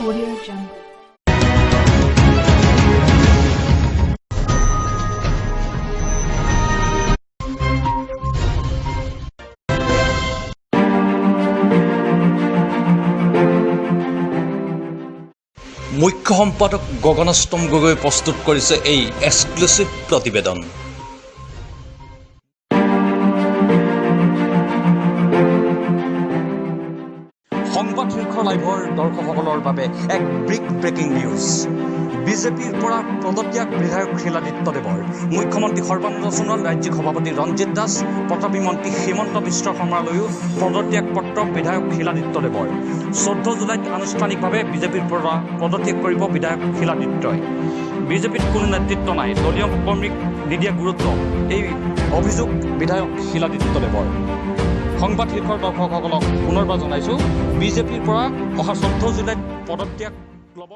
Audio Jungle. মুখ্য সম্পাদক গগনস্তম গগৈ প্ৰস্তুত কৰিছে এই এক্সক্লুচিভ প্ৰতিবেদন। সংবাদ শীৰ্ষ লাইভৰ দৰ্শকসকলৰ বাবে এক বিগ ব্ৰেকিং নিউজ। বিজেপিৰ পৰা পদত্যাগ বিধায়ক শিলাদিত্য দেৱৰ। মুখ্যমন্ত্ৰী সৰ্বানন্দ সোণোৱাল, ৰাজ্যিক সভাপতি ৰঞ্জিত দাস, প্ৰতাপী মন্ত্ৰী হিমন্ত বিশ্ব শৰ্মালৈও পদত্যাগ পত্ৰ বিধায়ক শিলাদিত্য দেৱৰ। 14 জুলাইত আনুষ্ঠানিকভাৱে বিজেপিৰ পৰা পদত্যাগ কৰিব বিধায়ক শিলাদিত্যই। বিজেপিত কোনো নেতৃত্ব নাই, দলীয় কৰ্মীক নিদিয়া গুৰুত্ব, এই অভিযোগ বিধায়ক শিলাদিত্য দেৱৰ। সংবাদ শীৰ্ষৰ দৰ্শকসকলক পুনৰবাৰ জনাইছোঁ, বিজেপিৰ পৰা অহা 14 জুলাইত পদত্যাগ ল'ব।